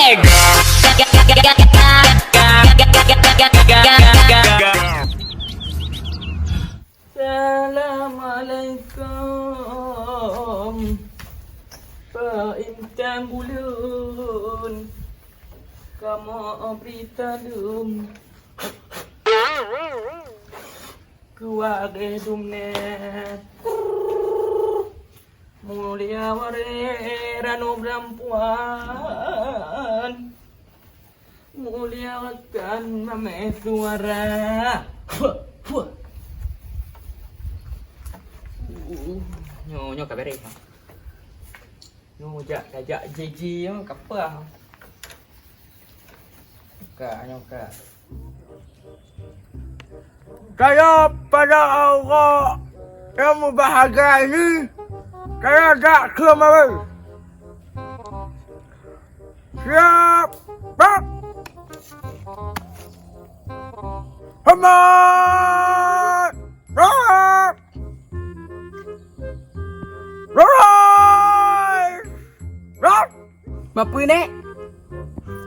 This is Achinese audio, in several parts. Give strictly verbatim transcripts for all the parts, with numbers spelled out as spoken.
Assalamualaikum. Pak Intan Bulon, kamoe bri taleueng. Keluarga dunia. Mulia wareh ranob rampuan. Mulia rakan mameh suara. Puh, puh. Uh, nyoe, nyoe ka beres. Nyoe jak, ka jak J J nyoe ka peugah. Ka, nyoe ka. Kaya pada Allah yang berbahagia ini, kaya dak kemarin. Siap, bak. Hormat, bak. Lurus, bak. Mapeue, Nek?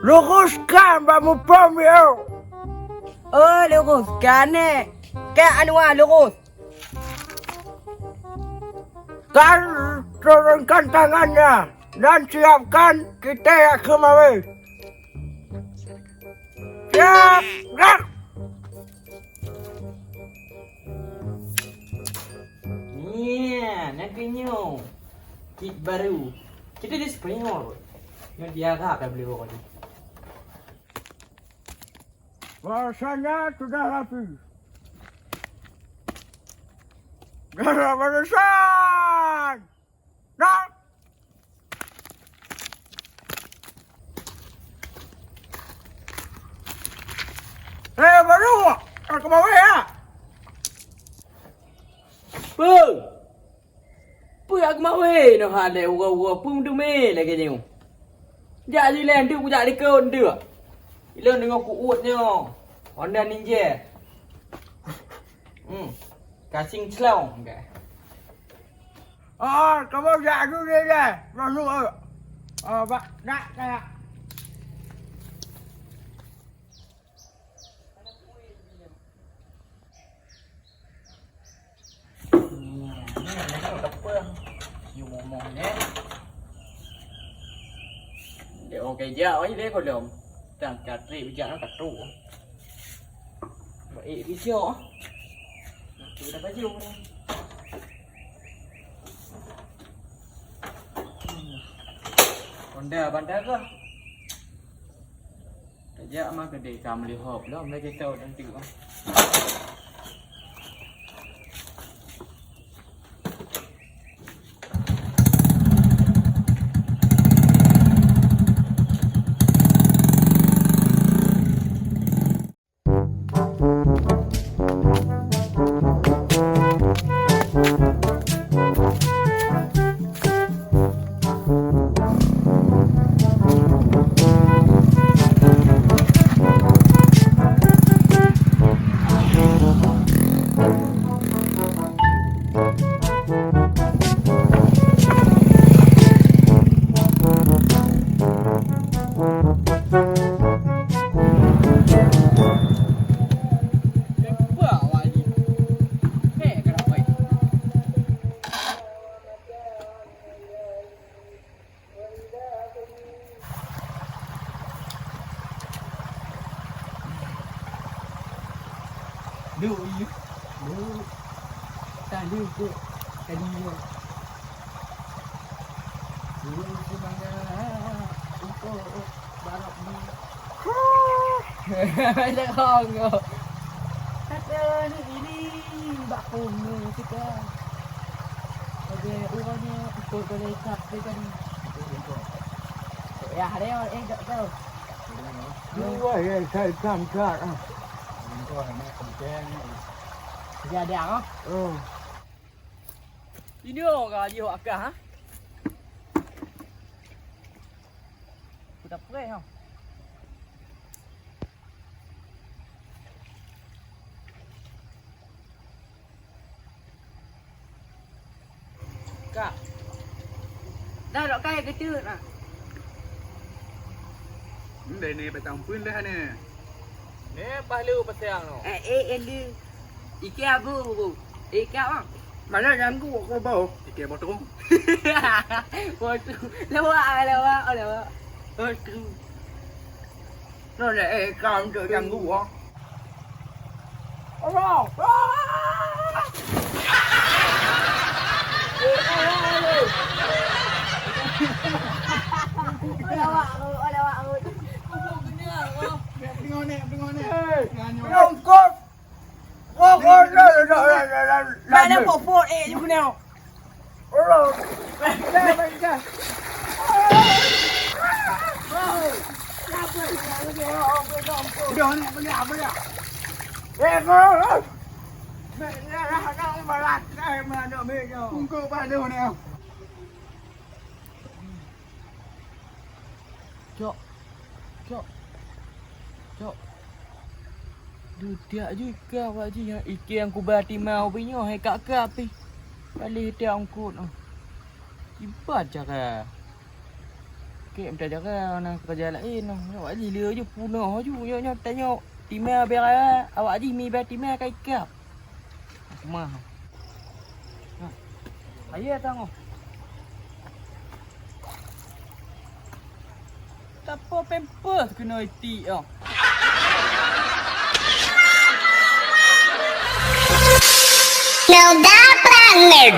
Luruskan bak muphom yo. Oh, luruskan, Nek. Kak Anwar, lurus. Kan turunkan tangannya dan siapkan kita yang kemarin. Siap, gerak. Nya, na keuh nyoe. Kit baru. Kita di Spring Hall. Nyoe di Arab dah beli rokok ni. Rasanya sudah rapi. Garam barisan. Nah. Eh, baru. Aku mau ya. Peue? Peue hak mawé nyoe hana uroe-uroe peue meuteumé lagèe nyoe? Jak lilèe nteuk kujak likot nteuk. Ilôn deungoe kuuet nyoe. Honda Ninja. Hmm. Kasing clong ke? Ah, kamoe jak dulu lilèe. Masuk, eh. Ah, bak, nak, nak. Dek orang kerja awak ni dek kodong. Tang katrik bijak nak katu. Baik bijak. Nak tu dah baju. Honda bandar ke? Tajak ma keudeh ka meulihop lom lagèe tau dan tiep. Duh, iya. Duh. Tadi tu, tadi tu. Duh, semangat untuk barok ni. Macam kong kau. Kata ni ini bak pun ni kita. Oke, urangnya ikut boleh ikat dia tadi. Ya, ada yang enggak tahu. Dua ya, saya tam tak ah. Jadi ada ah. Oh. Ini orang dia akah ha. Aku tak pernah ha. Kak. Dah dok kai keuteut nah. Ndai ni batang pun dah ni. Ni pahlawan pasang tu. Eh, eh, eh, dia. Ikan apa, Bu? Ikan apa? Mana ganggu aku, Bu? Ikan botol. Botol. Lawak, lawak, lawak. Botol. Nona, eh, kau tu ganggu, ah. Lawak, lawak. Longkot. Mana popot, eh, you know. Cok, cok, cok. Dutiak ju ikan awak jih, nyang ikan nyang kuba timah ubé nyoe hai kak-kak pih. Paléh tiak eungkot. Ibat cara. Kek mita cara na keureuja laén. Awak jih lé ju punoh ju nyoe, nyoe tanyoe timah bera awak jih mi bak timah ka ikap. Mah. Ayo tangoh. Tapo pampers keunoe itik oh. Melda Planet.